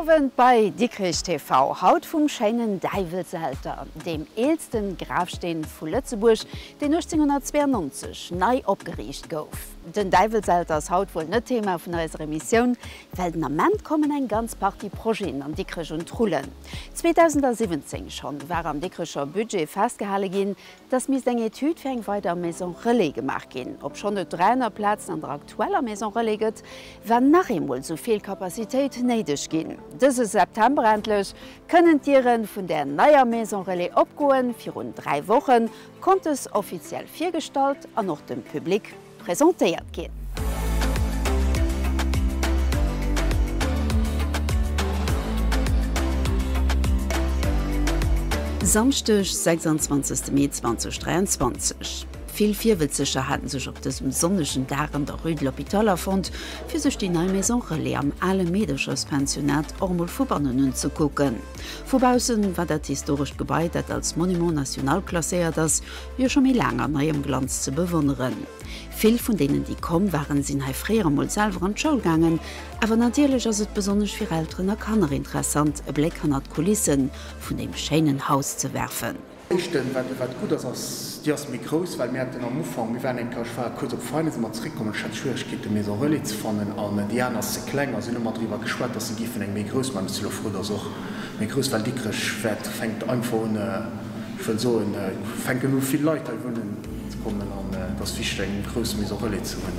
Owend bei Dikrich TV. Haut vum schéinen Däiwelselter, deem eelsten Grafsteen vu Lëtzebuerg, deen 1892 nei opgeriicht gouf. Den Däiwelselter ass haut wuel net Thema vun eiser Emissioun, well den Ament kommen eng ganz Partie Projeten an Dikrech un d'Rullen. 2017 schonn war am Dikrecher Budget festgehale ginn, dass misst eng Etüd fir eng weider Maison Relais gemaach ginn. Obschonn et 300 Plazen an der aktueller Maison Relais gëtt, war nach eemol sou vill Capacitéit néideg ginn. Dëse September endlech kënnen d'Diere vun där neier Maison Relais opgoen. Virun 3 Woche konnt dës offiziell virgestallt an och dem Public presentéiert ginn. Samschdeg, 26 Mee 2023, Vill Virwëtzeger haten sech op dësem sonnegen Dag an der Rue de l'Hôpital afonnt, fir sech déi nei Maison Relais am ale Meedercherspensionat och emol vu bannen unzekucken. Vu baussen war dat historescht Gebai, dat als Monument national klasséiert ass, jo scho méi laang an neiem Glanz ze bewonneren. Vill vun deenen, déi komm waren, sinn hei fréier emol selwer an d'Schoul gaangen. Awer natierlech ass et besonnesch fir Elteren a Kanner interessant, e Bléck hannert d'Kulisse vun deem schéinen Haus ze werfen. Éischten, wat wat gutt ass, ass, déi ass méi grouss, well mir haten am Ufank, mir waren eng Kéier, ech war kuerz op Veinen, si mer zeréckkomm an ech hat Schwieregkeeten, Maison Relais ze fannen an déi aner ass ze kleng a si hunn ëmmer driwwer geschwat, dass se géifen eng méi grouss maachen. Ech si elo frou, dass och méi grouss, well Dikrech wäert, fänkt einfach un, Ech wëll soen, et fänken u vill Leit hei wunnen ze kommen an et ass wichteg eng grouss Maison Relais ze hunn.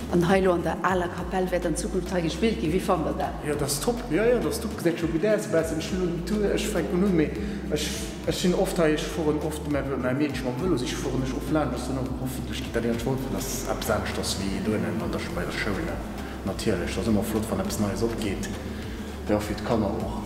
An hei elo an der aler Kapell wäert an Zukunft hei gespillt ginn. Wéi fannt der dat? Jo, dat ass top. Jo, jo, dat ass top. Gesäit scho gutt aus e bessen. Ech hunn elo den Tour, ech fänken un, mee ech, ech sinn oft hei, ech fueren oft mäi mäi Meedche mam Vëlo siche fueren ech oft laanscht. Ass dann och hoffentlech geet dat iergendwann, well dat ass eppes aneschters wéi dohennen an der bei der Schoul, ne. Natierlech, et ass ëmmer flott wann eppes Neies opgeet. Jo, fir d'Kanner och.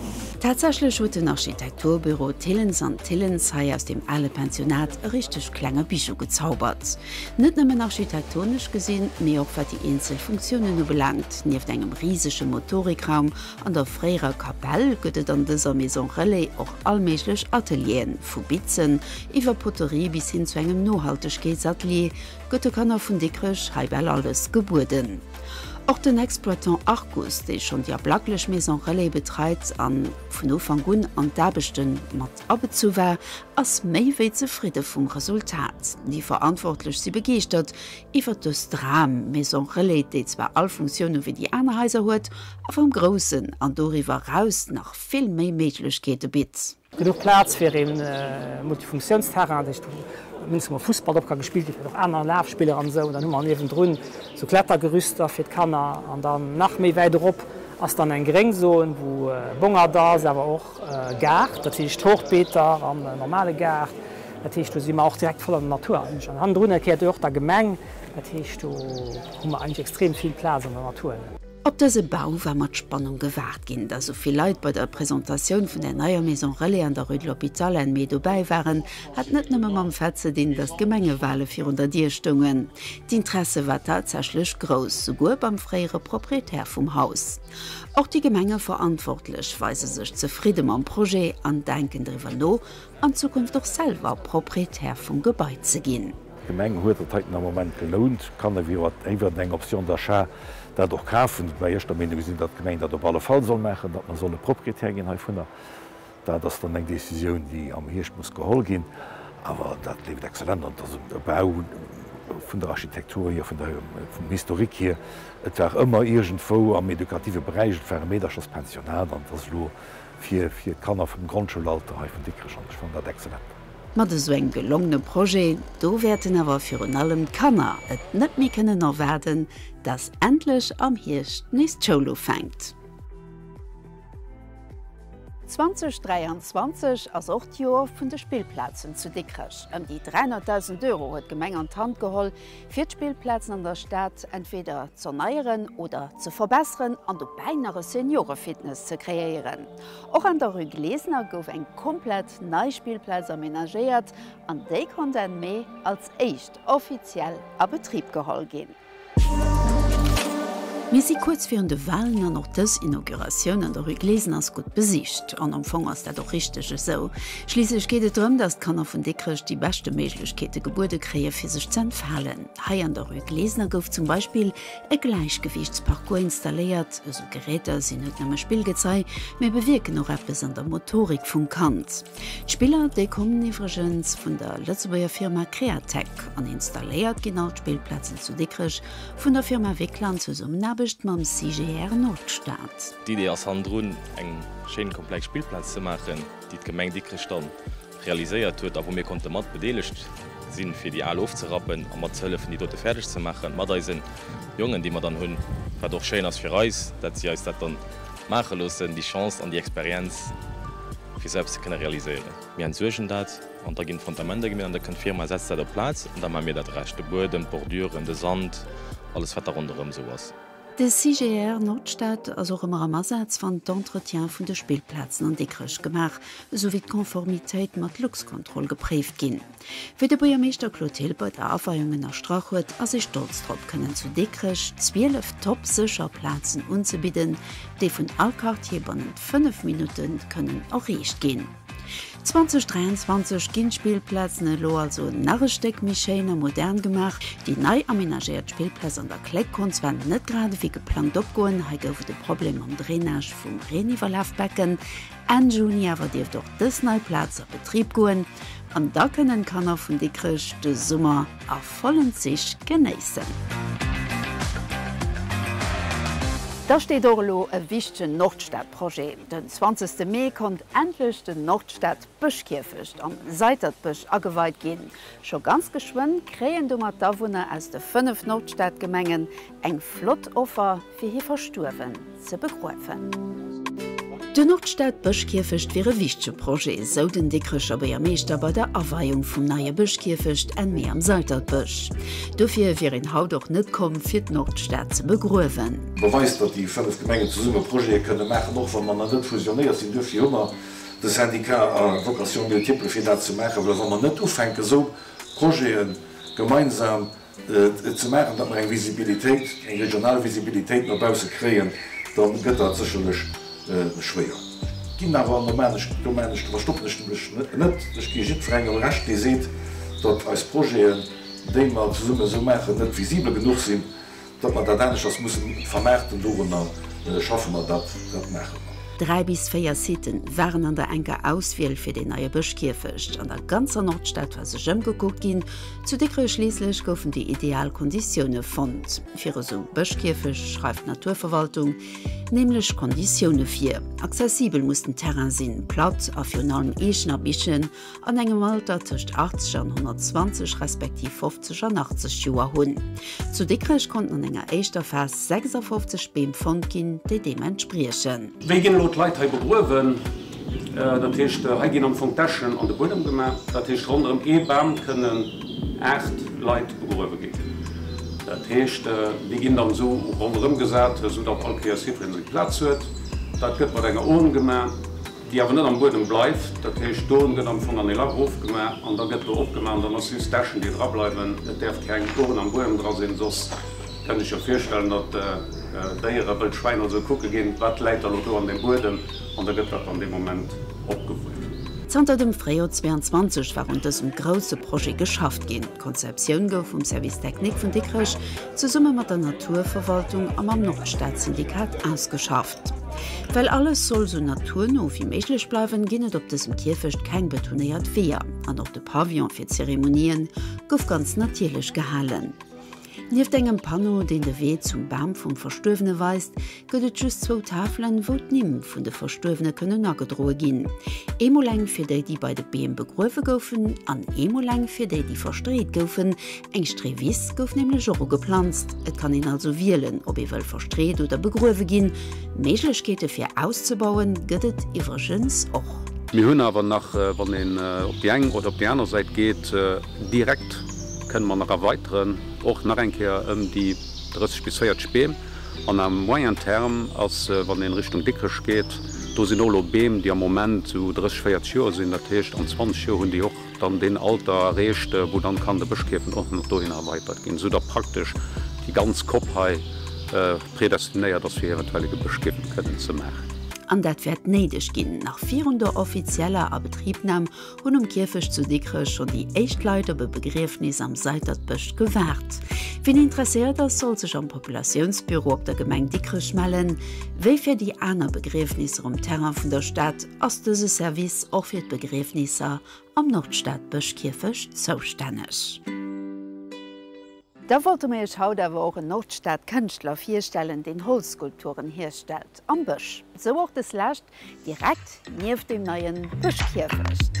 Tatsächlech huet den Architekturbüro Thillens an Thillens hei aus dem ale Pensionat e richteg klenge Bijou gezaubert. Net nëmmen architektonesch gesinn, mee och wat déi eenzel Funktiounen ubelaangt. Nieft engem risege Motorikraum an der fréierer Kapell gëtt et an dëser Maison Relais och allméiglech Atelieren, vu Bitzen iwwer Poterie bis hin zu engem Nohaltegkeetsatelier gëtt de Kanner vun Dikrech hei bal alles gebueden. Och den Exploitant Arcus, dee schonn déi ablacklech Maison Relais betreit an vun Ufank un an d'Aarbechte mat abezu war, ass méi wéi zefridde vum Resultat. Déi Verantwortlech si begeeschtert iwwer dës Dram-Maison Relais, déi zwar all Funktioune wéi déi aner Haiser huet, awer am Groussen an doriwwer eraus nach vill méi Méiglechkeete bitt. Genuch Plaz fir ee Multifunktiounsterrain, dat heescht wou mindestens mol Fussball drop ka gespillt ginn, vläicht och aner Lafspiller an esou. Dann hu mer niewendrun esou Klettergerüster fir d'Kanner an dann nach méi wäit erop ass dann eng Gréngzon, wou Bongert ass, awer och Gaart, dat heescht Hochbeeter an normale Gaart. Dat heescht do si mer och direkt voll an der Natur eigentlech. An hannendrun gehéiert och der Gemeng, dat heescht do hu mer eigentlech extrem vill Plaz an der Natur. Op dëse Bau war mat Spannung gewaart ginn. Datt esou vill Leit bei der Presentatioun vun der neier Maison Relais an der Rue de l'Hôpital Enn Mee dobäi waren, hat net nëmme mam Fait ze dinn, datt d'Gemengewale virun der Dier stoungen. D'Interesse war tatsächlech grouss, souguer beim fréiere Proprietär vum Haus. Och déi Gemengeverantwortlech weise sech zefridde mam Projet an denken driwwer no, an Zukunft och selwer Proprietär vum Gebai ze ginn. D'Gemeng huet dat heiten am Moment gelount, kann awer iwwert eng Option d'achat dat och kafen. Woubäi ech der Meenung sinn, datt d'Gemeng dat op alle Fall soll maachen, datt mer solle Proprietär ginn heivunner. Dat ass dann eng Décisioun, déi am Hierscht muss geholl ginn. Awer dat leeft exzellent an et ass e Bau vun der Architektur hier, vun der, vum Historique hier. Et war ëmmer iergendwou am edukative Beräich, et war e Meedercherspensionat an et ass elo fir d'Kanner vum Grondschoullalter hei vun Dikrech an ech fannen dat exzellent. Mat esou engem gelongene Projet, do wäerten awer virun allem d'Kanner et net méi kënnen erwaarden, dass endlech am Hierscht nees d'Schoul ufänkt. 2023 ass och d'Joer vun de Spillplazen zu Dikrech. Ëm déi 300.000 Euro huet d'Gemeng an d'Hand geholl, fir d'Spillplazen an der Stad entweder z'erneieren oder ze verbesseren an dobäi nach e Seniorefitness ze kreéieren. Och an der Rue Glesener gouf eng komplett nei Spillplaz amenagéiert an déi konnt Enn Mee als éischt offiziell a Betrib geholl ginn. Mir si kuerz virun de Walen an och dës Inauguratioun an der Rue Glesener ass gutt besicht. An am Fong ass dat och richteg esou. Schliisslech geet et drëm, datt d'Kanner vun Dikrech déi beschte Méiglechkeete gebuede kréie fir sech ze entfalen. Hei an der Rue Glesener gouf zum Beispill e Gläichgewiichtsparcours installéiert. Esou Geräter sinn net nëmme Spillgezei, mee bewierken och eppes an der Motorik vum Kand. D'Spiller, déi kommen iwwregens vun der Lëtzebuerger Firma Createc an installéiert ginn all d'Spillplazen zu Dikrech vun der Firma Wickler an Zesummenaarbecht mam CGR Nordstad. D'Idee ass hannendrun, eng schéin komplex Spillplaz ze maachen, déi d'Gemeng Dikrech dann realiséiert huet a wou mir konnte mat bedeelegt sinn, fir déi al ofzerappen a mat ze hëllefen, déi dote fäerdeg ze maachen mat eise Jongen, déi mer dann hunn. Wat och schéin ass fir eis, dat si eis dat dann maache loossen, déi Chance an déi Experienz, fir esou eppes ze kënne realiséieren. Mir entsuergen dat an da ginn d'Fondamenter gemeet an da kënnt d'Firma, setzt dat op d'Plaz an da maache mir dat Rescht, de Buedem, d'Borduren, de Sand, alles wat da ronderëm esou ass. De CGR Nordstad ass och ëmmer am Asaz, wann d'Entretiene vun de Spillplazen an Dikrech gemaach, esou wéi d'Konformitéit mat Luxcontrol gepréift ginn. Wéi de Buergermeeschter Claude Thill bei der Aweiung ënnerstrach huet, ass ee stolz drop, kënnen zu Dikrech 12 top-sécher Plazen unzebidden, déi vun all Quartier bannent 5 Minutte kënnen erreecht ginn. 2023 ginn d'Spillplazen elo also nach e Stéck méi schéin a modern gemaach. Déi nei amenagéiert Spillplaz an der Kléck konnt zwar net grad ewéi geplangt opgoen, hei gouf et e Problem mam Drainage vum Reeniwwerlafbecken. Enn Juni awer dierft och dës nei Plaz a Betrib goen an da kënnen d'Kanner vun Dikrech de Summer a vollen Zich genéissen. Da steet och elo e wichtegen Nordstadprojet. Den 20 Mee konnt endlech den Nordstad-Bëschkierfecht am Seitertbësch ageweit ginn. Scho ganz geschwënn kréien domat d'Awunner aus de 5 Nordstadgemengen eng flott Offer fir hir Verstuerwen ze begruewen. Den Nordstad-Bëschkierfecht wier e wichtege Projet, sou den Dikrecher Buergermeeschter bei der Aweiung vum neie Bëschkierfecht Enn Mee am Seitertbësch. Dofir wier een haut och net komm, fir d'Nordstad ze begruewen. Beweist, datt déi 5 Gemengen zesumme Projete kënne maachen, och wa mer nach net fusionéiert sinn. Duerfir hu mer de Syndicat à vocation multiple, fir dat ze maachen, well wa mer net ufänken, esou Projete gemeinsam ze maachen, datt mer eng Visibilitéit, eng regional Visibilitéit no bausse kréien, da gëtt dat sécherlech schwéier. Ginn awer, an do maan ech, do maan ech, do verstoppen ech mech net, ech gi jiddwerengem Recht, dee seet, datt eis Projeten, déi mer zesumme esou maachen, net visibel genuch sinn. Datt mer dat aneschters mussen vermaarten, dorunner schaffe mer, dat maache mer. 3 bis 4 Siten waren an der enker Auswiel fir deen neie Bëschkierfecht. An der ganzer Nordstad war sech ëmgekuckt ginn. Zu Dikrech schliisslech goufen déi ideal Konditioune fonnt fir esou Bëschkierfecht, schreift d'Naturverwaltung nämlech Konditioune vir, Accessibel muss den Terrain sinn, platt a virun allem Eechen a Bichen an engem Alter tëscht 80 an 120 respektiv 50 an 80 Joer hunn. Zu Dikrech konnten an enger éischter Phas 56 Beem fonnt ginn, déi deem entspriechen. Wéi ginn elo d'Leit hei begruewen? Dat heescht, hei ginn am Fong d'Äschen an de Buedem gemaach. Dat heescht, ronderëm ee Bam kënnen 8 Leit begruewe ginn. Dat heescht, déi ginn dann esou ronderëm gesat, esou datt all Kéiers jiddweree seng Plaz huet. Dat gëtt mat enger Urn gemaach. Déi awer net am Buedem bleift. Dat heescht, d'Urn gëtt am Fong an ee Lach erofgemaach an da gëtt do opgemaach an dann ass just d'Äschen, déi dra bleiwen. Et däerf keng Urn am Buedem dra sinn, soss kënnt ech jo virstellen, datt Déiere, wëll Schwäin oder sou, kucke ginn, wat läit da lo do an deem Buedem an da gëtt dat dann dee Moment opgewullt. Zanter dem Fréijoer 22 war un dësem grousse Projet geschafft ginn. D'Konzeptioun gouf vum Service technique vun Dikrech zesumme mat der Naturverwaltung a mam Nordstad-Syndikat ausgeschafft. Well alles soll sou naturno wéi méiglech bleiwen, ginn et op dësem Kierfecht keng betonéiert Weeër an och de Pavillon fir d'Zeremonien gouf ganz natierlech gehalen. Nieft engem Panneau, deen de Wee zum Bam vum Verstuerwene weist, gëtt et just zwou Tafelen, wou d'Nimm vun de Verstuerwene kënnen agedroe ginn. Eemol eng fir déi, déi bei de Beem begruewe goufen an eemol eng fir déi, déi verstreet goufen. Eng Streewiss gouf nämlech och ugeplanzt. Et kann een also wielen, ob ee wëll verstreet oder begruewe ginn. Méiglechkeete fir auszebauen gëtt et iwwregens och. Mir hunn awer nach, wann een op déi eng oder op déi aner Säit geet, direkt kënne mer nach erweiteren, och nach eng Kéier ëm déi 30 bis 40 Beem. An à moyen terme ass, wann een Richtung Dikrech geet, do sinn och elo Beem, déi am Moment esou 30, 40 Joer sinn. Dat heescht, an 20 Joer hunn déi och dann deen Alter erreecht, wou dann kann de Bëschkierfen och nach dohinner erweitert ginn, esou datt praktesch déi ganz Kopp hei. predestinéiert ass, fir eventuell e Gebësch kënnen ze maachen. An dat wäert néideg ginn. Nach virun der offizieller Abetribnam hunn um Kierfecht zu Dikrech schonn déi éischt Leit op e Begriefnis am Seitertbësch gewaart. Wien interesséiert ass, soll sech am Populatiounsbüro op der Gemeng Dikrech mellen. Wéi fir déi aner Begriefnisser um Terrain vun der Stad, ass dëse Service och fir d'Begriefnisser am Nordstadbëschkierfecht zoustänneg. Da wollte mer iech haut awer och en Nordstad-Kënschtler virstellen, deen Holzskulpturen hierstellt am Bësch. Sou och des lescht direkt nieft deem neie Bëschkierfecht.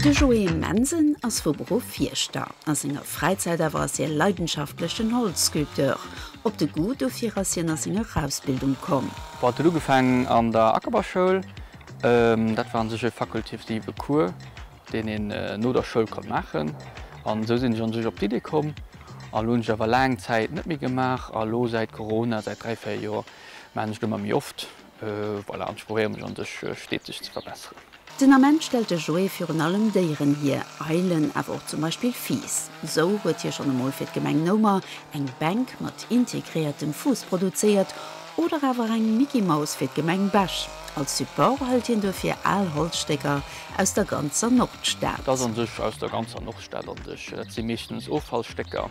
De Joé Mensen ass vu Beruff Fierschter. A senger Fräizäit awer ass hie leidenschaftlechen Holzsculpteur. Op de Goût dofir ass hien a senger Ausbildung komm. Bon, et huet ugefaangen an der Ackerbauschoul. Dat war an sech e fakultative Cours, deen een no der Schoul konnt maachen. An esou sinn ech an sech op d'Idee komm. An elo hunn ech awer laang Zäit net méi gemaach. A lo säit Corona, säit 3, 4 Joer, maachen ech et ëmmer méi oft. Voilà, an ech probéiere mech an sech steeteg ze verbesseren. Den Ament stellt de Joé virun allem Déieren hier, Eilen, awer och zum Beispill Fiiss. Sou huet hie schonn emol fir d'Gemeng Noumer eng Bänk mat integréiertem Fuuss produzéiert oder awer eng Micky Maus fir d'Gemeng Bech. Als Support hëlt hien dofir al Holzstécker aus der ganzer Nordstad. Dat ass an sech aus der ganzer Nordstad an sech. Dat si meeschtens Offallstécker,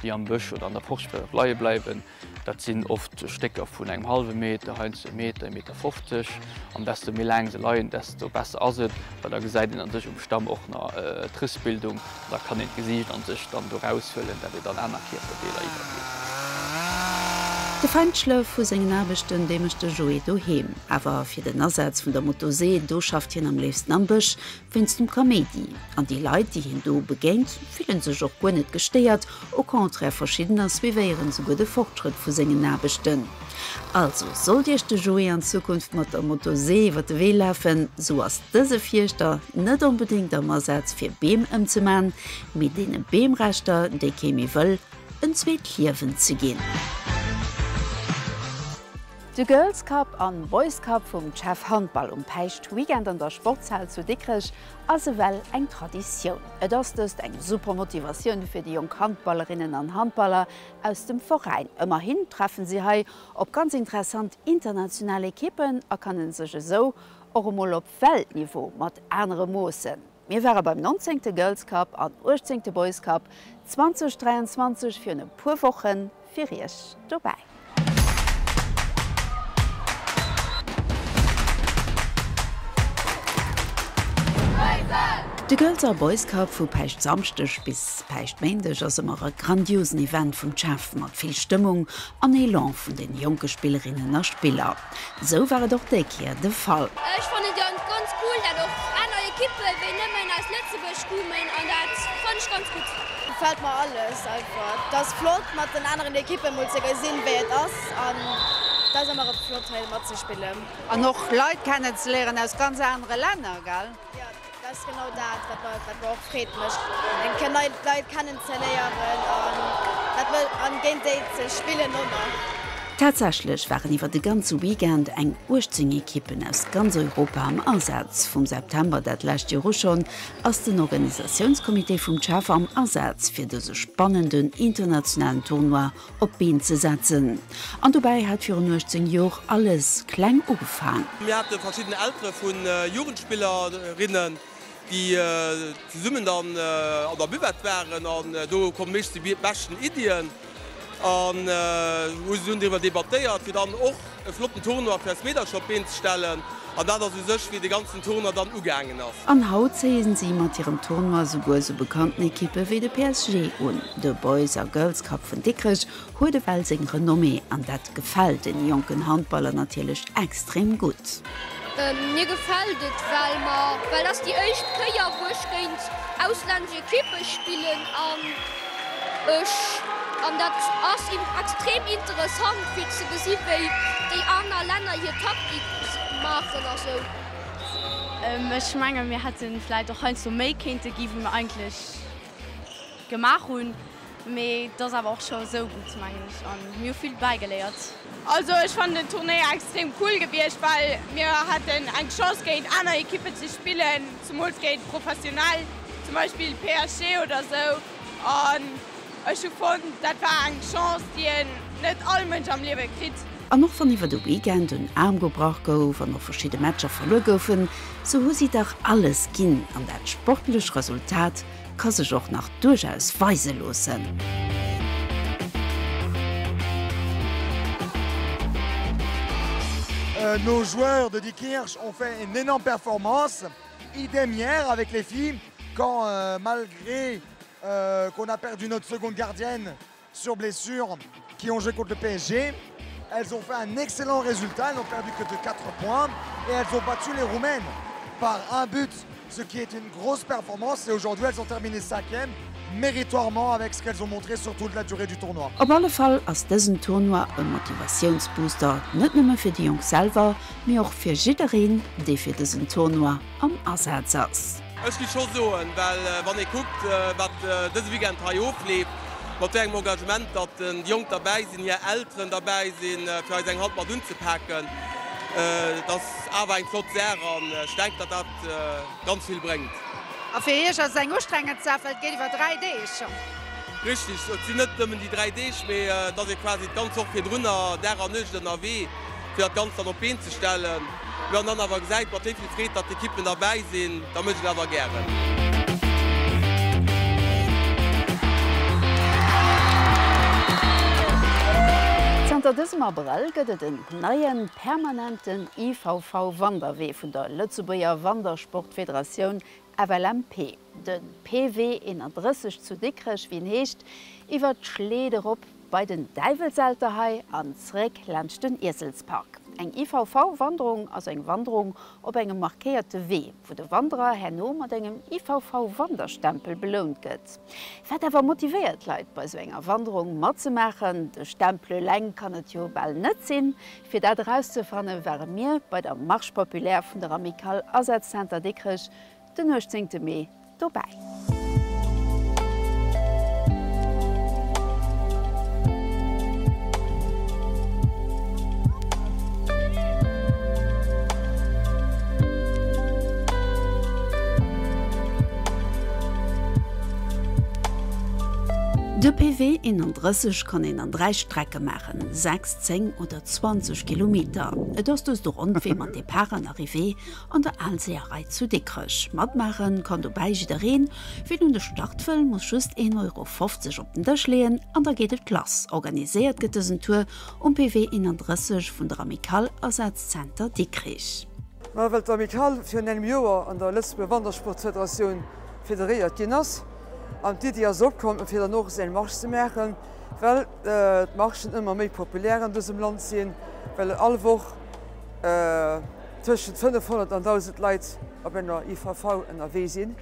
déi am Bësch oder an der Forst leie bleiwen. Dat sinn oft Stécker vun engem hallwe Meter, heiansdo e Meter, e Meter 50. An desto méi laang se leien, desto besser ass et, well da gesäit een an sech um Stamm och nach d'Rëssbildung an da kann een d'Gesiicht an sech dann do raushuelen, dat een dann aner Kierperdeeler iwwerdeet. De Feinschlëff vu sengen Aarbechten, dee mécht de Joé doheem. Awer fir den Asaz vun der Motosee, do schafft hien am léifsten am Bësch, wéinst dem Kaméidi. An déi Leit, déi hien do begéint, fillen sech och guer net gestéiert, Au contraire, verschiddener suivéieren souguer de Fortschrëtt vu sengen Aarbechten. Also, sollt iech de Joé an Zukunft mat der Motosee iwwer de Wee lafen, sou ass dëse Fierschter net onbedéngt am Asaz fir Beem ëmzeman, mee deene Beemreschter, déi kee méi wëll, en zweet Liewen ze ginn. De Girls Cup an Boys Cup vum Chef Handball um Päischtweekend an der Sportshal zu Dikrech ass ewell eng Traditioun. Et ass dëst eng super Motivatioun fir déi jonk Handballerinnen an Handballer aus dem Veräin. Ëmmerhin treffen si hei op ganz interessant international Ekippen a kannen sech esou och emol op Weltniveau mat anere moossen. Mir ware beim 19. Girls Cup an 18. Boys Cup 2023 virun e puer Wochen fir iech dobäi. De Girls a Boys Cup vu Päischtsamschdeg bis Päischtméindeg ass ëmmer e grandiosen Event vum Chef mat vill Stëmmung an Elan vun den jonke Spillerinnen a Spiller. Sou war et och déi Kéier de Fall. Ech fannen et ganz cool dat och aner Ekippen wéi nëmmen aus Lëtzebuerg kommen an dat fannen ech ganz gutt. Gefällt mer alles einfach. Et ass flott mat den aneren Ekippen mol ze gesinn wéi et ass an et ass ëmmer erëm flott hei matzespillen. An och Leit kennenzeléieren aus ganz anere Länner, gell? Jo, dat ass genau dat, wat mer, wat mer och Freed mécht, eng Kéier nei Leit kennenzeléieren an dat wëll, an géint déi ze spillen och nach. Tatsächlech waren iwwer de ganze Weekend eng 18 Ekippen aus ganz Europa am Asaz. Vum September dat lescht Joer u schonn ass den Organisatiounscomité vum CHEV am Asaz, fir dëse spannenden internationalen Tournoi op d'Been ze setzen. An dobäi hat virun 18 Jor alles kleng ugefaang. Mir hate verschidden Eltere vu Jugendspillerinnen, déi zesummen dann an der Buvette waren an do kommen meeschtens déi beschten Iddien an hu se dunn driwwer debattéiert, fir dann och e flotten Tournoi fir eis Meedercher op d'Been ze stellen. An dat ass u sech, wéi de ganzen Tournoi dann ugaangen ass. An haut zéien si mat hirem Tournoi souguer esou bekannten Ekippe wéi de PSG un. De Boys a Girls Cup vun Dikrech huet ewell seng Renommée an dat gefält den jonken Handballer natierlech extrem gutt. Mir gefält et, well mer, well et ass déi éischt Kéier wou ech géint auslännesch Ekippe spillen an ech, an dat ass extrem interessant fir ze gesi wéi déi aner Länner hir Taktik maachen a sou. Ech menge mir hätte vläit och heiansdo méi kéinte gi wéi mir eigentlech gemaach hunn. Mee et ass awer och scho esou gutt, mengen ech, an mir hu vill bäigeléiert. Also ech fannen den Turnéier extrem cool gewiescht, well mir haten eng Chance géint aner Ekippen ze spillen, zemools géint professionell, zum Beispill PSG oder sou. An ech hu fonnt dat war eng Chance déi een net all Mënsch am Liewe kritt. An och wann iwwer de Weekend en Aarm gebrach gouf an och verschidde Matcher verluer goufen, sou hu si dach alles ginn an dat sportlech Resultat ka sech och nach duerchaus weise loossen. Nos joueurs de Diekirch ont fait une énorme performance, idem hier avec les filles quand malgré qu'on a perdu notre seconde gardienne sur blessure qui ont joué contre le PSG. Elles ont fait un excellent résultat, elles n'ont perdu que de 4 points et elles ont battu les Roumaines par un but, ce qui est une grosse performance et aujourd'hui elles ont terminé cinquième méritoirement avec ce qu'elles ont montré sur toute la durée du tournoi. Op alle Fall ass dësen Tournoi e Motivatiounsbooster, net nëmme fir déi Jonk selwer, mee och fir jiddereen, dee fir dësen Tournoi am Asaz ass. Ech gi scho soen, well wann ee kuckt, wat dëse Weekend hei ofleeft, mat wéi engem Engagement datt déi Jonk derbäi sinn, hir Elteren derbäi sinn, fir eis eng Hand mat unzepaken, dat ass awer eng flott Saach an ech denken, datt dat ganz vill bréngt. A fir Iech ass et eng ustrengend Saach, well et geet iwwer 3 Deeg. Richtig, et sinn net nëmmen déi 3 Deeg, mee et ass ee quasi d'ganz Woch virdrunner Dag an Nuecht ënnerwee, fir dat Ganzt dann op d'Been ze stellen. Mee wann dann awer gesäit, mat wéi vill Freed datt d'Ekippen derbäi sinn, da mécht een awer gären. Zanter dësem Abrëll gëtt et en neien, permanenten IVV-Wanderwee vun der Lëtzebuerger Wandersportfederatioun FLMP. De PW 31 zu Dikrech, wéi en heescht, iwwer d'Schleed erop bei den Däiwelselter hei an zréck laanscht den Ieselspark. Eng IVV-Wanderung ass eng Wanderung op engem markéierte Wee, wou de Wanderer herno mat engem IVV-Wanderstempel belount gëtt. Wat awer motivéiert d'Leit bei sou enger Wanderung matzemaachen? De Stempel eleng kann et jo bal net sinn. Fir dat erauszefanne ware mir bei der Marche Populaire vun der Amicale Asazzenter Dikrech Den 18 Mee dobäi. De PW 31 kann een an 3 Strecke maachen, 6, 10 oder 20 Kilometer. Et ass dëst e Rondwee mat Depart an Arrivée An der Al Seeërei zu Dikrech. Matmaachen kann dobäi jiddereen. Wien un de Start wëll, muss just 1,50 Euro op den Dësch leeën an da geet et lass. Organiséiert gëtt dësen Tour um PW 31 vun der Amicale Asazzenter Dikrich. Ma well d'Amicale virun engem Joer an der Lëtzebuerger Wandersportfederatioun federéiert ginn ass an d'Iddi ass opkomm fir dann och esou eng Marche ze maachen, well d'Marchen ëmmer méi populär an dësem Land sinn, well all Woch tëschent 500 an 1.000 Leit op enger IVV ënnerwee sinn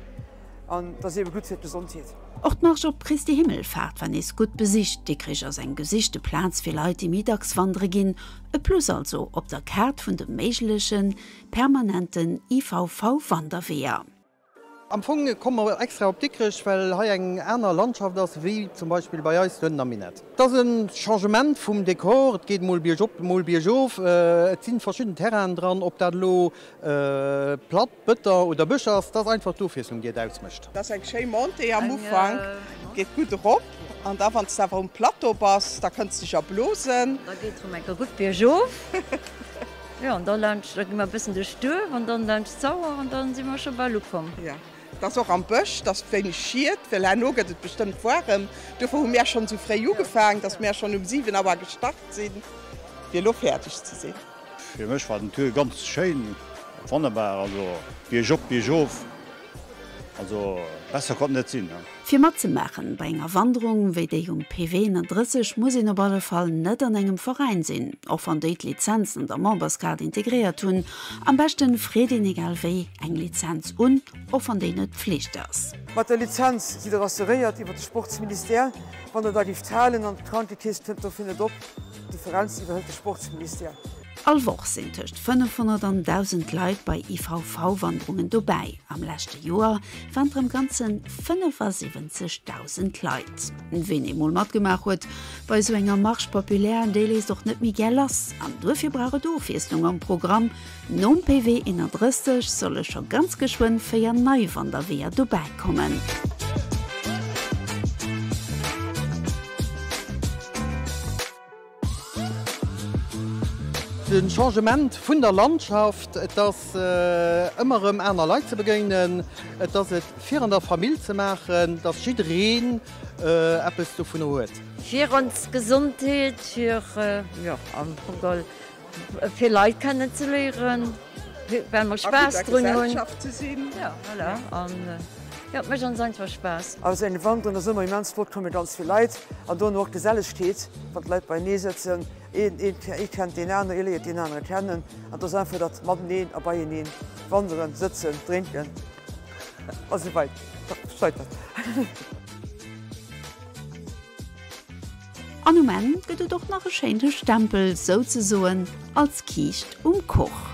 an dat ass eebe gutt fir d'Gesondheet. Och d'Marsch op Christi Himmelfaart war nees gutt besicht. Dikrich ass eng gesichte Plaz fir Leit, déi méi dacks wandere ginn. E Plus also op der Kaart vun de méigleche permanenten IVV-Wanderweeër. Am Fong komme mer extra op Dikrech, well hei eng aner Landschaft ass wéi zum Beispill bei eis dohannen am Minett. Et ass e Changement vum Dekor, et geet mol biergop, mol biergof, et si verschidden Terrainen dran, ob dat elo platt, Bëtter oder Bësch ass, dat ass einfach d'Ofwiesslung, déi et ausmécht. Et ass eng schéi Montée am Ufank, geet gutt erop an da wann s de awer um Plateau bass, da kënns dech erblosen. Da geet rëm eng Kéier gutt biergof. Jo, an da laanscht, da gi mer e bëssen duerch d'Duerf an dann laanscht d'Sauer an dann si mer scho bal ukomm. Jo, et ass och am Bësch, et ass wéineg Schied, well herno gëtt et bestëmmt waarem. Dofir hu mär schonn esou fréi ugefaang, dass mär schonn um 7 Auer gestart sinn, fir elo fäerdeg ze sinn. Fir mech war den Tour ganz schéin, wonnerbar, also biergop, biergof. Also besser konnt net sinn. Fir matzemaachen bei enger Wanderung wéi déi um PW 31 muss een op alle Fall net an engem Veräin sinn, och wann déi d'Lizenz an der Memberskaart integréiert hunn. Am beschten freet een egal wéi eng Lizenz un, och wann déi net Pflicht ass. Mat der Lizenz sidd der assuréiert iwwer de Sportsministère. Wann der da gift halen an d'Krankekeess kënnt dofir net op, d'Differenz iwwerhëlt de Sportsministère. All Woch sinn tëscht 500 an 1.000 Leit bei IVV-Wanderungen dobäi. Am leschte Joer waren der am Ganze 75.000 Leit. Ween eemol matgemaach huet bei esou enger Marche populaire, dee léisst och net méi gär lass. An duerfir brauch et Ofwiesslung am Programm. Nom PW 31 solle scho ganz geschwënn 4 nei Wanderweeër dobäi kommen. De Changement vun der Landschaft, et ass ëmmer erëm aner Leit ze begéinen, et ass et fir an der Famill ze maachen, dass jiddereen eppes dovunner huet. Fir ons Gesondheet, fir, jo, am Fong geholl Fir Leit kennen ze léieren, well mer Spaass drun hunn. A gudder Gesellschaft ze sinn. Jo, voilà. An jo, et mécht ons einfach Spaass. Also eng Wanderung ass ëmmer immens flott, komme ganz vill Leit an dono och d'Gesellegkeet, wann d'Leit beienee sëtzen, een ee kennt deen aner, ee léiert deen anere kennen an et ass einfach dat mateneen a beieneen wanderen, sëtzen, drénken a sou weider. An um Enn gëtt et och nach e schéine Stempel, souzesoen als Kiischt um Kuch.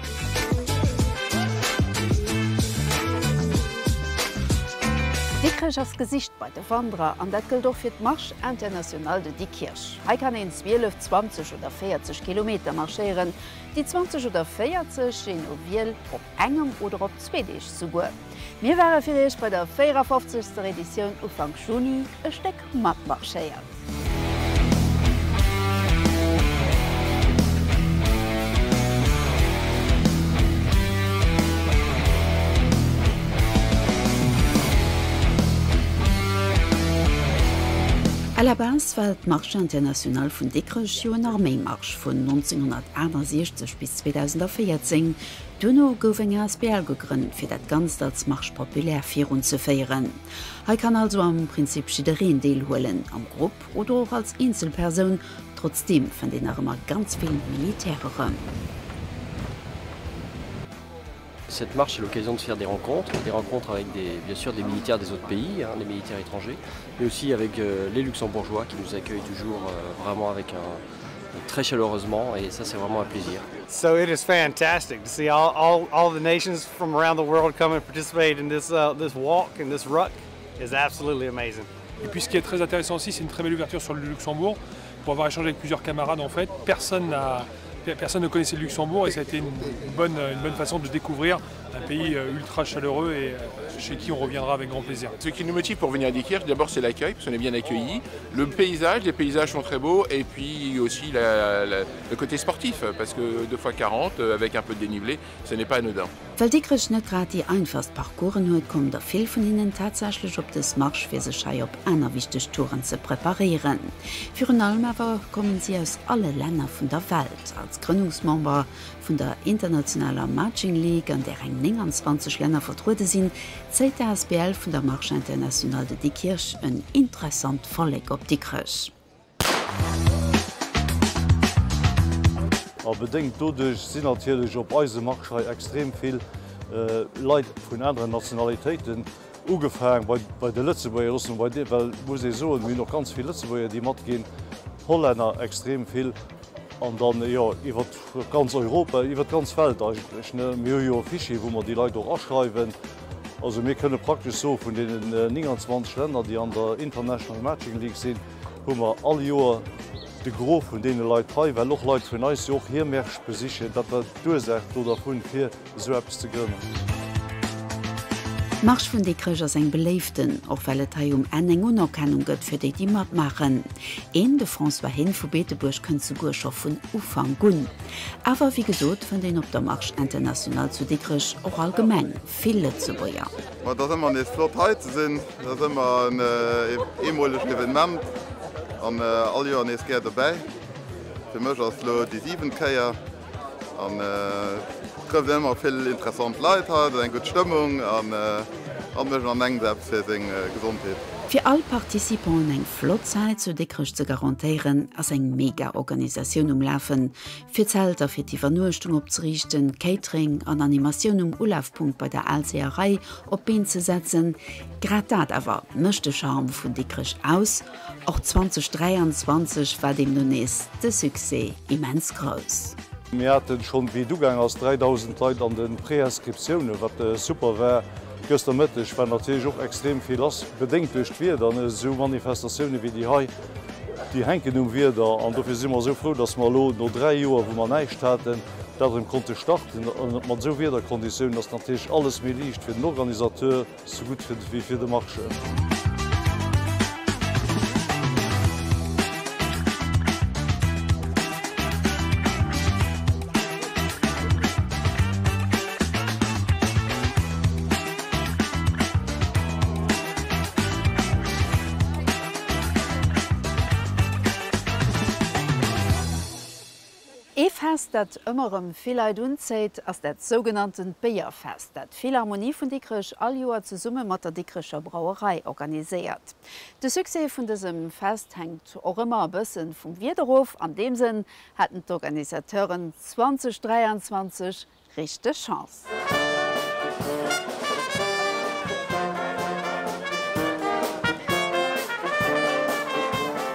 Dikrech ass gesicht bei de Wanderer an dat gëllt och fir d'Marche Internationale de Diekirch. Hei kann een 12, 20 oder 40 Kilometer marschéieren, déi 20 oder 40, jee no Wiel, op engem oder op zwee Deeg souguer. Mir ware fir Iech bei der 54. Editioun Ufank Juni e Stéck matmarschéiert. À la base war d'Marche Internationale vun Dikrech jo en Arméimarsch vun 1968 bis 2014. Duerno gouf eng asbl gegrënnt, fir dat Ganzt als Marche populaire virunzeféieren. Hei kann also am Prinzip jiddereen deelhuelen, am Grupp oder och als Eenzelpersoun. Trotzdeem fënnt een nach ëmmer ganz vill Militär erëm. Cette marche est l'occasion de faire des rencontres, des rencontres avec des, bien sûr des militaires des autres pays, hein, des militaires étrangers, mais aussi avec euh, les luxembourgeois qui nous accueillent toujours euh, vraiment avec un, très chaleureusement et ça c'est vraiment un plaisir. So it is fantastic to see all, all, all the nations from around the world come and participate in this, uh, this walk and this ruck is absolutely amazing. Et puis ce qui est très intéressant aussi, c'est une très belle ouverture sur le Luxembourg pour avoir échangé avec plusieurs camarades en fait, personne n'a personne ne connaissait le Luxembourg et ça a été une bonne, une bonne façon de découvrir un pays euh, ultra chaleureux et euh, chez qui on reviendra avec grand plaisir. Ce qui nous motive pour venir à Dikirch, d'abord c'est l'accueil parce qu'on est bien accueilli, le paysage, les paysages sont très beaux et puis aussi la, la, le côté sportif parce que 2 fois 40 euh, avec un peu de dénivelé, ce n'est pas anodin. Well Dikrech net grad déi einfachst Parcoursen huet, kommen der vill vun hinnen tatsächlech op dës Marsch fir sech hei op aner wichteg Touren ze preparéieren. Virun allem awer kommen si aus alle Länner vun der Welt. Als Grënnungsmember vun der internationaler Marching League, an där eng 29 Länner vertruede sinn, zéit d'ASBL vun der Marche Internationale de Diekirch en interessant Vollek op Dikrech. A bedéngt doduerch sinn natierlech op eisem Marsch hei extrem vill Leit vun aneren Nationalitéiten, ugefaang bei de Lëtzebuerger, loosse mer bei deem, well muss ee soen, mir hunn och ganz vill Lëtzebuerger, déi matginn, Hollänner extrem vill an dann, jo, iwwer ganz Europa, iwwer d'ganz Welt eigentlech. Mir hu jo e Fichier, wou mer déi Leit och aschreiwen. Also mir kënne praktesch soe vun deenen 29 Länner, déi an der International Marching League sinn, hu mer all Joer de Gros vun deene Leit hei, well och Leit vun eis jo och hir Märsch besichen. Dat war d'Ursaach do dervun, fir esou eppes ze grënnen. D'Marsch vun Dikrech ass eng beléiften, och well et hei um Enn eng Unerkennung gëtt fir déi, déi matmaachen. Een, de François Hinn vu Beetebuerg, kënnt souguer scho vun Ufank un. Awer wéi gesot fënnt een op der Marche Internationale zu Dikrech och allgemeng vill Lëtzebuerger. Ma et ass ëmmer nees flott hei ze sinn. Et ass ëmmer en eemolegt Evenement an all Joer nees gär dobäi. Fir mech ass elo déi siwent Kéier an et trëfft een ëmmer vill interessant Leit hei. Et ass eng gutt Stëmmung an an mécht an engems eppes fir seng Gesondheet. Fir all Participanten eng flott Zäit zu Dikrech ze garantéieren, ass eng mega Organisatioun um Lafen. Fir Zelter fir d'Iwwernuechtung opzeriichten, Catering an Animatioun um Ulafpunkt bei der Al Seeërei op d'Been ze setzen. Grad dat awer mécht de Charme vun Dikrech aus. Och 2023 war deemno nees de Succès immens grouss. Mir haten schonn, wéi et ugaang ass, 3.000 Leit an de Préinscriptiounen, wat super war. Gëster Mëtteg war natierlech och extrem vill lass, bedéngt duerch d'Wieder. Esou Manifestatioune wéi déi hei, déi hänken um Wieder an dofir si mer esou frou, datt mer elo no 3 Joer, wou mer näischt haten, dat erëm konnte starten. Mat esou Wiederkonditiounen ass natierlech alles méi liicht fir den Organisateur. Sou gutt wéi fir de Marché. Ee Fest, dat ëmmer erëm vill Leit unzéit, ass dat sougenanntent Béierfest, dat d'Philharmonie vun Dikrech all Joer zesumme mat der Dikrecher Brauerei organiséiert. De Succès vun dësem Fest hänkt och ëmmer e bësse vum Wieder of. An deem Sënn haten d'Organisateuren 2023 Richteg Chance!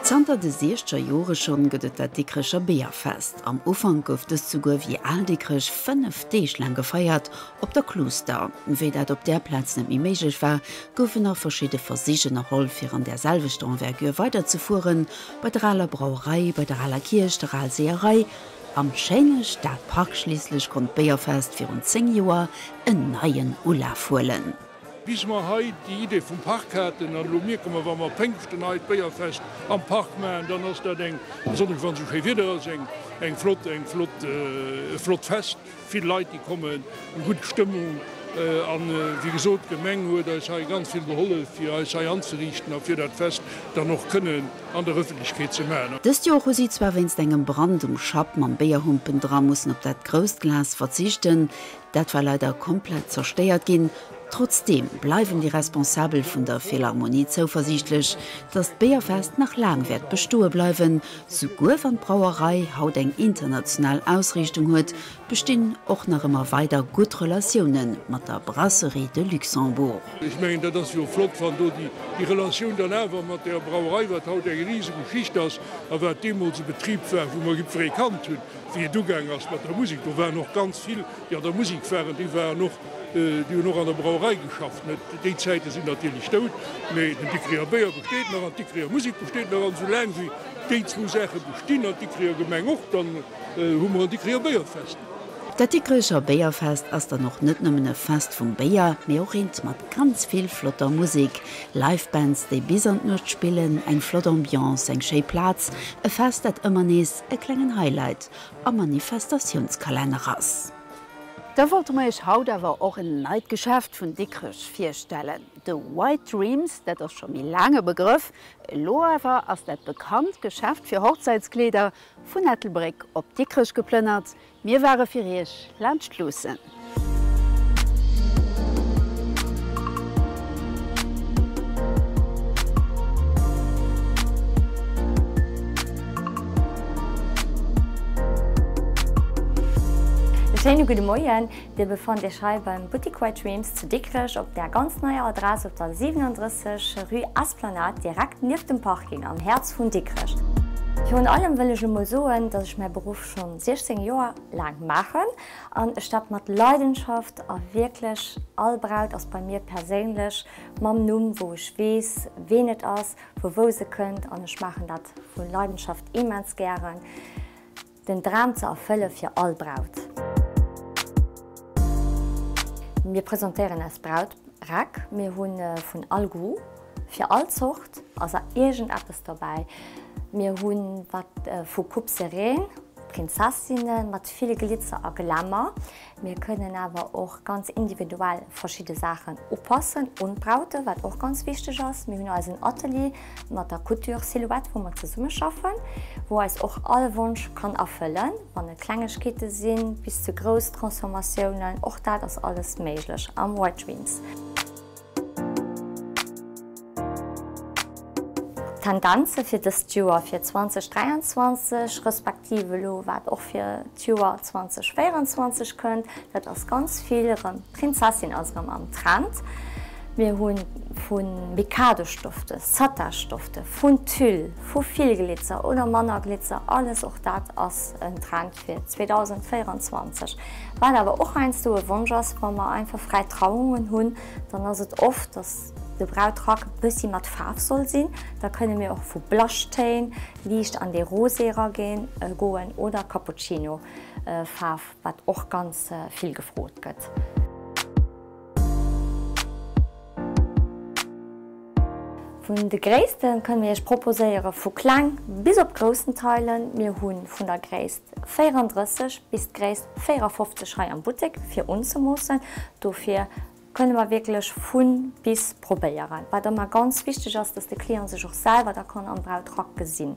Zanter de siechzeger Jore schonn gëtt et dat Dikrecher Béierfest. Am Ufank gouf dëst souguer wéi al Dikrech 5 Deeg laang gefeiert op der Kluuster. Wéi dat op där Plaz net méi méiglech war, goufen nach verschidde Versich ënnerholl fir an där selwechter Envergure weiderzefueren, bei der aler Brauerei, bei der aler Kierch, der al Seeërei, Am schéine Stadpark schliisslech konnt d'Béierfest virun 10 Joer en neien Ulaf huelen. Bis mer hei déi Idee vum Park haten, an elo mierke mer, wa mer Péngschten hei d'Béierfest am Park maachen, dann ass dat eng, besonnesch wann esou schéi Wieder ass, eng eng flott, eng flott, e flott Fest, vill Leit déi kommen, eng gutt Stëmmung. An wéi gesot, d'Gemeng huet eis hei ganz vill gehollef, fir eis hei anzeriichten a fir dat Fest dann och kënnen an der Ëffentlechkeet ze maachen. Dëst Joer hu si zwar wéinst engem Brand um Schapp mam Béierhumpen dra mussen op dat grousst Glas verzichten, dat war leider komplett zerstéiert ginn. Trotzdeem bleiwen déi Responsabel vun der Philharmonie zouversiichtlech, datt d'Béierfest nach laang wäert bestoe bleiwen, souguer wann d'Brauerei haut eng international Ausriichtung huet, bestinn och nach ëmmer weider gutt Relatioune mat der Brasserie de Luxembourg. Ech mengen, dat ass jo flott, wann do déi Relatioun dann awer mat där Brauerei, wat haut eng rise Geschicht ass a wat deemools e Betrib war, wou mer jiddweree kannt hunn, wéi et ugaang ass mat der Musek. Do waren och ganz vill, déi an der Musek waren, déi waren och, déi hunn och an der Brauerei geschafft. Déi Zäite sinn natierlech dout, mee den Dikricher Béier besteet nach an d'Dikricher Musek besteet nach. An esoulaang wéi déi zwou Saache bestinn an d'Dikricher Gemeng och, dann, Hu mer en Dikricher Béierfest? Dat Dikricher Béierfest ass dann och net nëmmen e Fest vum Béier, mee och eent mat ganz vill flotter Musek, Live Bands déi bis an d'Nuecht spillen, eng flott Ambiance, eng schéi Plaz, e Fest dat ëmmer nees e klengen Highlight am Manifestatiounskalenner ass. Da wollte mer iech haut awer och en neit Geschäft vun Dikrech virstellen, de White Dreams. Dat ass scho méi laang e Begrëff, elo awer ass dat bekannt Geschäft fir Hochzäitskleeder Vun Ettelbréck op Dikrech geplënnert, mir ware fir iech laanscht luussen. E schéine gudde Moien, Dir befannt Iech hei beim Boutique White Dreams zu Dikrech op der ganz neier Adress op der 37 Rue Esplanade, direkt nieft dem Parking am Häerz vun Dikrech. Virun allem wëll ech emol soen, dass ech mäi Beruff schonn 16 Joer laang maachen an ech dat mat Leidenschaft a wierklech all Braut ass bei mir perséinlech mam Numm, wou ech weess ween et ass, vu wou se kënnt an ech maachen dat vu Leidenschaft immens gären. Den Dram ze erfëlle fir all Braut. Mir presentéieren eis Brauträck. Mir hu vun all Goût, fir all Zort ass a iergend eppes dobäi. Mir hu wat vu Coupe serrée, Prinzessinnen mat vill Glitzer a Glamour. Mir kënnen awer och ganz individuell verschidde Saachen upassen un d'Braute, wat och ganz wichteg ass. Mir hunn eisen Atelier mat der Couture Silhouette, wou mer zesummeschaffen, wou eis och all Wonsch kann erfëllen, wann et Klengegkeete sinn, bis zu grouss Transformatiounen. Och dat ass alles méiglech am White Dreams. D'Tendenze fir dëst Joer, fir 2023, respektiv elo wat och fir d'Joer 2024 kënnt, dat ass ganz vill erëm, d'Prinzessin ass erëm am Trend. Mir hu Vu Mikadostofte, Satinstofte, vun Tüll, vu vill Glitzer oder manner Glitzer, alles och dat ass en Trend fir 2024. Wat awer och heiansdo e Wonsch ass, wa mer einfach fräi Trauungen hunn, dann ass et oft, dass de Brautrack e bëssi mat Faarf soll sinn. Da kënne mir och vu Blushtéin liicht an dee Rosé erageen goen oder Cappuccino Faarf, wat och ganz vill gefrot gëtt. Vun de Gréisste kënne mir Iech proposéiere vu kleng bis op groussen Tailen. Mir hu vun der Gréisst 34 bis d'Gréisst 54 hei am Buttek fir unzemoossen. Dofir kënne mer wierklech vu bis probéieren. Wat ëmmer ganz wichteg ass, dass de Client sech och selwer da kann am Brautrack gesinn.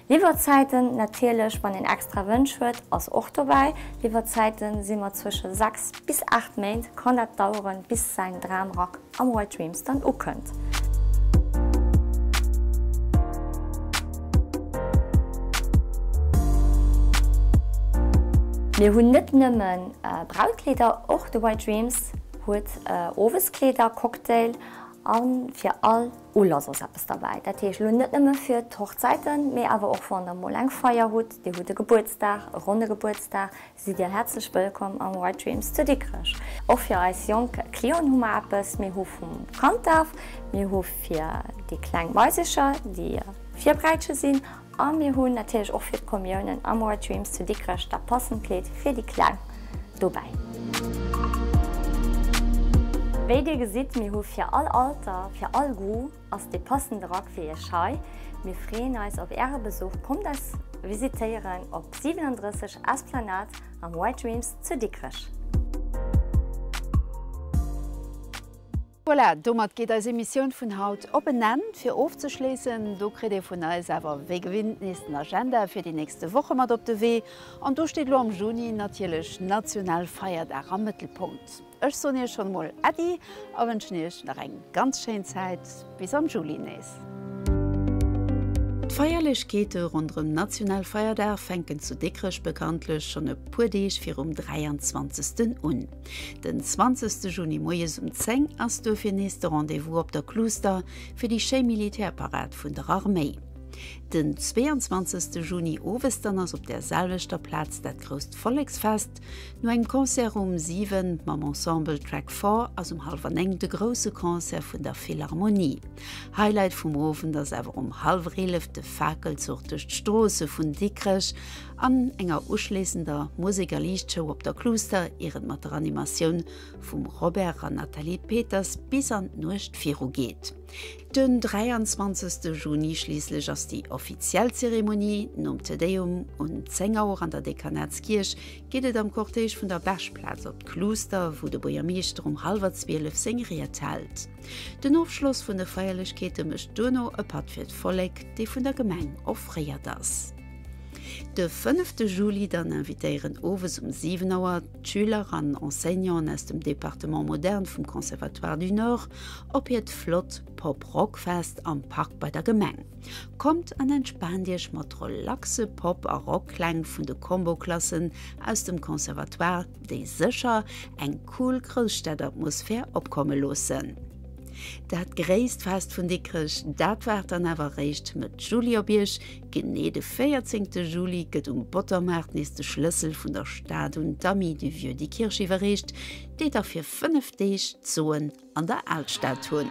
Liwwerzäiten natierlech, wann een extra Wënsch huet, ass och dobäi. Liwwerzäiten si mer zwësche 6 bis 8 Méint kann dat daueren, bis säin Dramrack am White Dreams dann ukënnt. Mir hunn net nëmmen Brautkleeder, och de White Dreams huet Oweskleeder, Cocktail a fir all Ulass ass eppes derbäi. Dat heescht elo net nëmme fir d'Hochzäiten, mee awer och wann der mol eng Feier hutt, dir hutt e Gebuertsdag, e ronne Gebuertsdag, sidd dir häerzlech wëllkomm am White Dreams zu Dikrech. Och fir eis jonk Clienten hu mer eppes. Mir hu vum Kanddaf, mir hu fir déi kleng Maisecher, déi Virbräitche sinn a mir hunn natierlech och fir d'Kommiounen am White Dreams zu Dikrech dat passend Kleed fir déi Kleng dobäi. Wéi dir gesitt, mir hu fir all Alter, fir all Goût ass dee passende Rack fir iech hei. Mir freeën eis op äre Besuch, kommt eis visitéieren op 37 Esplanade am White Dreams zu Dikrech. Voilà, domat geet eis Emissioun vun haut op en Enn. Fir ofzeschléissen, do kritt Dir vun eis awer wéi gewinnt nees den Agenda fir déi nächste Woche mat op de Wee. An do steet elo am Juni natierlech Nationalfeierdag am Mëttelpunkt. Ech soen Iech schonn emol Äddi a wënschen Iech nach eng ganz schéin Zäit. Bis am Juli nees. D'Feierlechkeete ronderëm Nationalfeierdag fänken zu Dikrech bekanntlech schonn e puer Deeg virum 23. un. Den 20. Juni moies um 10 ass duerfir nees de Rendez-vous op der Kluster fir déi schéi Militärparad vun der Arméi. Den 22. Juni owes dann ass op där selwechter Plaz dat grousst Volleksfest. No engem Concert um 7 mam Ensemble Track 4 ass um hallwer 9 de grousse Concert vun der Philharmonie. Highlight vum Owend ass awer um hallwer 11 de Fakelzuch duerch d'Stroosse vun Dikrech an enger uschléissender Musek a Liichtshow op der Kluster, ier et mat der Animatioun vum Robert an Nathalie Peters bis an d'Nuecht viru geet. Den 23 Juni schliisslech ass déi offiziell Zeremonie. Nom Te Deum un 10 Auer an der Dekanatskierch geet et am Cortège vun der Bechplaz op d'Kluster, wou de Buergermeeschter um hallwer 12 seng Ried hält. Den Ofschloss vun de Feierlechkeete mécht duerno e Patt fir d'Vollek, dee vun der Gemeng offréiert ass. De fënnefte Juli dann invitéieren owes um 7 Auer d'Schüler an Enseignanten aus dem Département Moderne vum Conservatoire du Nord op hiert flott Pop-Rock-Fest am Park bei der Gemeng. Kommt an entspaant iech mat relaxe Pop a Rockkläng vun de Combo-Klassen aus dem Conservatoire, déi sécher eng cool Grousstad-Atmosphär opkomme loossen. Dat gréisst Fest vun Dikrech, dat waart dann awer eréischt Mëtt Juli op iech. Genee de 14 Juli gëtt um Bottermaart nees de Schlëssel vun der Stad un d'Amis du Vieux Diekirch iwwerreecht, déi da fir 5 Deeg d'Soen an der Alstad hunn.